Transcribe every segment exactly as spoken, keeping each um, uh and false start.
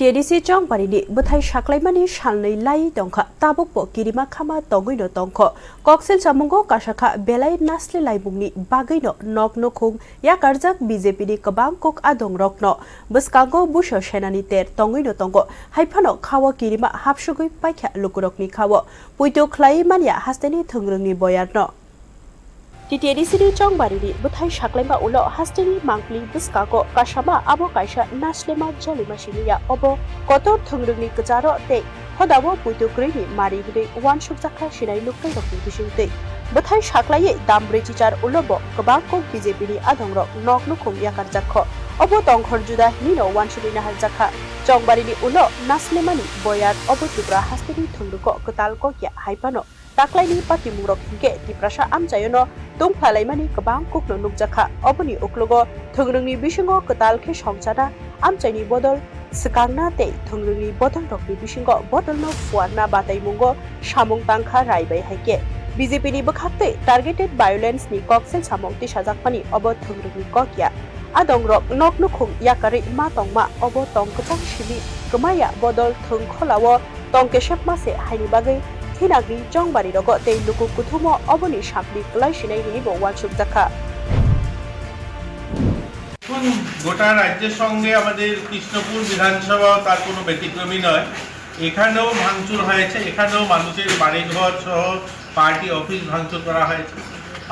T D C Chongbarini bwthai saklaimani salnwi lai tongkha, tabukbo kirima khama tongwino tongkho. Koksil samungo kasakha belai nasle laimungni bagwino nok nukhung yakarjak B J P ni kwbang kuk adongrokno. Bwskango buso senani ter tongwino tongo, haiphano khao kirima hapsugwi paikha lukurokni khao. Puitu khlai manya hasteni thwngrwngni boyarno. T T A D C ni Chongbarini bwthai saklaima ulo hasteni mangpli bwskango kasama abo kaisa naslema jolima siniya, obo kotor thwngrwngni kwcharo tei hodabo puitu kwrwini mari hwnwi uansukjakha sinai luktairokni bisingtwi. Bwthai saklaiwi dam brwi chichar ulobo kwbang kuk B J P ni adongrok nok nukhung yakarjakkho. Obo tongkhor juda hinwino uansugwi naharjakha. Chongbarini ulo naslemani boyar obo Tripura hasteni thwngrwgo kwtal kokya haiphano. Taklaini patimungrok hinkhe Tiprasa amchaiono tungphalaimani kwbang kukno nukjakha. Oboni uklogo thwngrwngni bisingo kwtal khe songchana, amchaini bodol swkangna tei thwngrwngni bodolrokni bisingo bodolno phuarna bataimungo samung tangkha rai bai hai khe. B J P ni bwkhaktwi targeted violence ni koksil samung tisajakmani obo thwngrwngni kok ya. Adongrok nok nukhung yakarwi ma tongma obo tong kwchang simi kwmaya bodol thwng kholao tong kesepma se haini bagwi thinagwi Chongbarirok tei luku kuthumo oboni sampli kwlai sinai hwnwi bo uansukjakha. এখন গোটা রাজ্যের সঙ্গে আমাদের কৃষ্ণপুর বিধানসভাও তার কোনো ব্যতিক্রমী নয়। এখানেও ভাঙচুর হয়েছে, এখানেও মানুষের বাড়িঘর সহ পার্টি অফিস ভাঙচুর করা হয়েছে।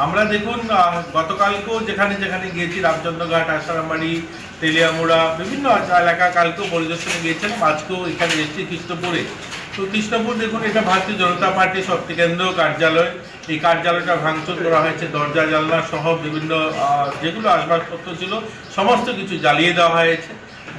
আমরা দেখুন, আহ, গতকালকেও যেখানে যেখানে গিয়েছি, রামচন্দ্রঘাট, আশারামবাড়ি, তেলিয়ামুড়া, বিভিন্ন এলাকা কালকেও পরিদর্শনে গিয়েছিলাম, আজকেও এখানে এসেছি কৃষ্ণপুরে। তো কৃষ্ণপুর দেখুন, এটা ভারতীয় জনতা পার্টির শক্তিকেন্দ্র কার্যালয়। এই কার্যালয়টা ভাঙচুর করা হয়েছে, দরজা জানলা সহ বিভিন্ন, আহ, যেগুলো আসবাবপত্র ছিল সমস্ত কিছু জ্বালিয়ে দেওয়া হয়েছে।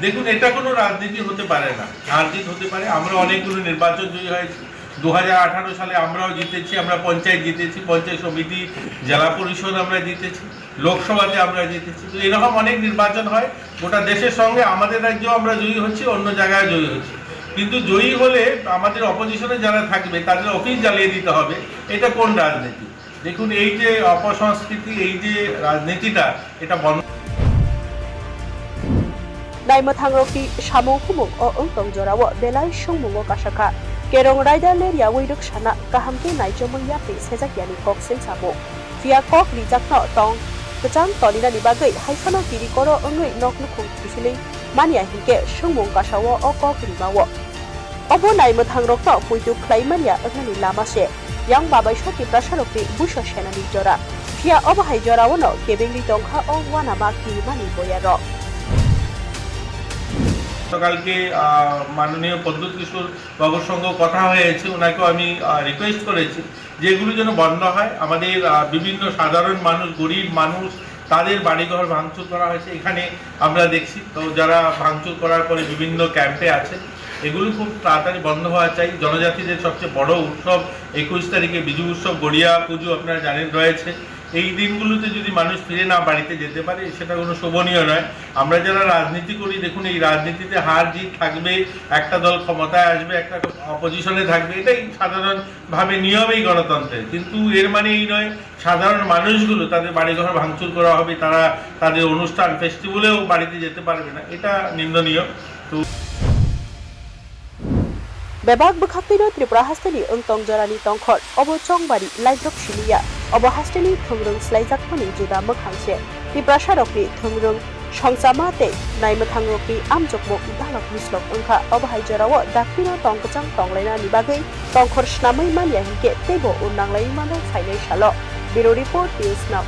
দেখুন, এটা কোনো রাজনীতি হতে পারে না, হার জিত হতে পারে। আমরা অনেকগুলো নির্বাচন জয়ী হয়েছি, দু হাজার আঠারো সালে আমরাও জিতেছি, আমরা পঞ্চায়েত জিতেছি, পঞ্চায়েত সমিতি, জেলা পরিষদ আমরা জিতেছি, লোকসভাতে আমরা জিতেছি। তো এরকম অনেক নির্বাচন হয়, গোটা দেশের সঙ্গে আমাদের রাজ্যেও আমরা জয়ী হচ্ছি, অন্য জায়গায় জয়ী হচ্ছি। কিন্তু জয়ী হলে আমাদের অপোজিশনে যারা থাকবে তাদের অফিস জ্বালিয়ে দিতে হবে, এটা কোন রাজনীতি? দেখুন, এই যে অপসংস্কৃতি, এই যে রাজনীতিটা, এটা বন্ধ। Naimwthangrokni samung humung o wngtong jorao belai swngmungo kasakha. Kerong raida leryawi rwksana kaham khe naichomwi yapri sejakyani koksil samung. Phiya kok rijakno tong kwchang tolinani bagwi haiphano kiri koro wngwi nok nukhung kiphilwi manya hinkhe swngmung kasao o kok rimao. Obo naimwthangrokno puitu khlai manya wngnani lama se. Yang babaisa Tiprasarokni busa senani jora. Phiya obo hai joraono kebengwi tongkha o uanama kirimani boyarok. গতকালকে, আহ, মাননীয় প্রদ্যুৎ কিশোর বাবুর সঙ্গে কথা হয়েছে, ওনাকেও আমি, আহ, রিকোয়েস্ট করেছি যে এগুলো যেন বন্ধ হয়। আমাদের, আহ, বিভিন্ন সাধারণ মানুষ, গরিব মানুষ, তাদের বাড়িঘর ভাঙচুর করা হয়েছে, এখানে আমরা দেখছি। তো যারা ভাঙচুর করার পরে বিভিন্ন ক্যাম্পে আছে, এগুলো খুব তাড়াতাড়ি বন্ধ হওয়া চাই। জনজাতিদের সবচেয়ে বড় উৎসব একুশ তারিখে বিজু উৎসব, গড়িয়া পুজো আপনারা জানেন রয়েছে। এই দিনগুলোতে যদি মানুষ ফিরে না বাড়িতে যেতে পারে, সেটা কোনো শোভনীয় নয়। আমরা যারা রাজনীতি করি, দেখুন, এই রাজনীতিতে হার জিত থাকবে, একটা দল ক্ষমতায় আসবে, একটা অপোজিশনে থাকবে, এটাই সাধারণভাবে নিয়ম এই গণতন্ত্রের। কিন্তু এর মানে এই নয় সাধারণ মানুষগুলো তাদের বাড়িঘর ভাঙচুর করা হবে, তারা তাদের অনুষ্ঠান ফেস্টিভ্যালেও বাড়িতে যেতে পারবে না, এটা নিন্দনীয়। তো Bebak bwkhaktwino Tripura hasteni wngtong jorani tongkhor obo Chongbari laibrob simi ya. Obo hasteni thwngrwng swlaijakmani juda mwkhang se. Tiprasarokni thwngrwng songchama tei naimwthangrokni amjokmung dalok mislok wngkha. Obo hai jorao daktino tong kwchang tonglainani bagwi tongkhor snamwi manya hinkhe teibo ur nanglaiwi mano phainai salo. Bureau Report, News Now.